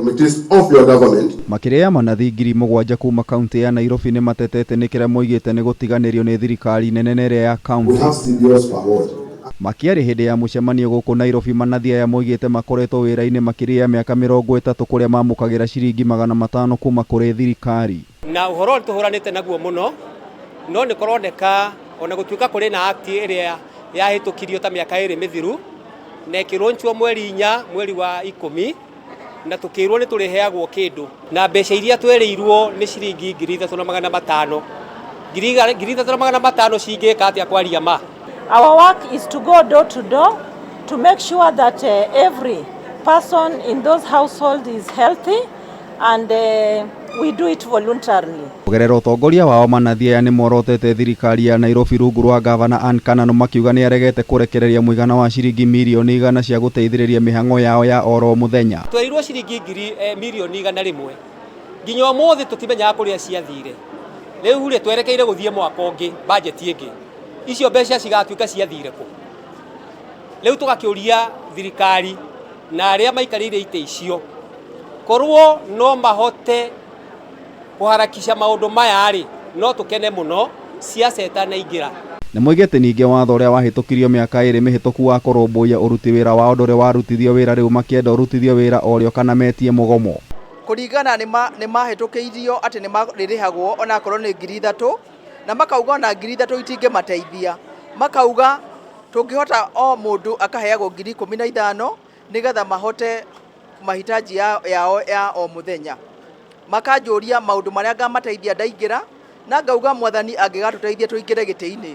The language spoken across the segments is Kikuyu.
Committees of your government. Makĩria ya manathi 7,000 kuma kaunti ya Nairobi nĩ matetete nĩ kĩrĩa moigĩte nĩ gũtiganĩrio nĩ thirikari nene na ĩrĩa ya We kaunti. have CBOs per ward. Makĩaria hĩndĩ ya mũcemanio gũkũ Nairobi, manathi aya moigĩte makoretwo wĩra-inĩ makĩria ya mĩaka 30 kũrĩa mamũkagĩra ciringi 500 kuma kũrĩ thirikari. Na ũhoro nĩ tũhũranĩte naguo mũno, no nĩ kũroneka ona gũtuĩka kũrĩ na act ĩrĩa yahĩtũkirio ta mĩaka 2 mĩthiru na ĩkĩronchwo mweri 4 mweri wa 10, na tũkĩrwo nĩ tũrĩheagwo kĩndũ, na mbeca iria twerĩirwo nĩ ciringi 3500. 3500 cingĩka atĩa kwaria ma? Our work is to go door to door to make sure that every person in those households is healthy, and we do it voluntarily. Kũgerera ũtongoria wao, manathi aya nĩ morotete thirikari ya Nairobi rungu rwa gavana Ann Kananu, makiuga nĩ aregete kũrekereria mũigana wa ciringi mirioni 100 cia gũteithĩrĩria mĩhang'o yao ya oro mũthenya. Twerirwo ciringi ngiri mirioni 100, nginya ũmũthĩ tũtimenyaga kũrĩa ciathire. Rĩu rĩ, twerekeire gũthiĩ mwaka ũngĩ, bajeti ĩngĩ, icio mbeca cigatuĩka ciathire kũ? Rĩu tũgakĩũria thirikari na arĩa maikarĩire itĩ icio, korwo no mahote kũharakisha maũndũ maya rĩ, no tũkene mũno siasa ĩtanaingĩra. Nĩ moigĩte ningĩ watho ũrĩa wahĩtũkirio mĩaka 2 mĩhĩtũku wa kũrũmbũiya ũruti wĩra wao ndũrĩ warutithio wĩra, rĩu makĩenda ũrutithio wĩra orĩo kana metie mũgomo. Kũringana nĩ mahĩtũkĩirio atĩ nĩ marĩrĩhagwo onakorwo nĩ 3000, na makauga ona 3000 itingĩmateithia. Makauga tũngĩhota o mũndũ akaheagwo 15,000 nĩgetha mahote mahitaji yao ya o mũthenya. Makanjũria maũndũ marĩa ngamateithia ndaingĩra, na ngauga Mwathani angĩgatũteithia tũingĩre gĩtĩ-inĩ,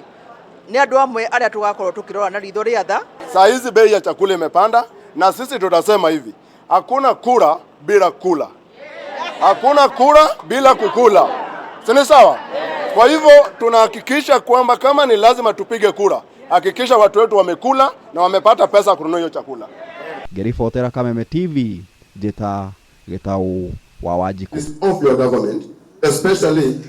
nĩ andũ amwe arĩa tũgakorwo tũkĩrora na ritho rĩa tha. Saa hizi bei ya chakula imepanda, na sisi tutasema hivi, hakuna kura bila kula, hakuna kura bila kukula, si ni sawa? Kwa hivyo tunahakikisha kwamba kama ni lazima tupige kura, hakikisha watu wetu wamekula na wamepata pesa kununua hiyo chakula. Ngĩribotera Kameme TV, njĩta Gĩtaũ wa Wanjikũ. Of your government, especially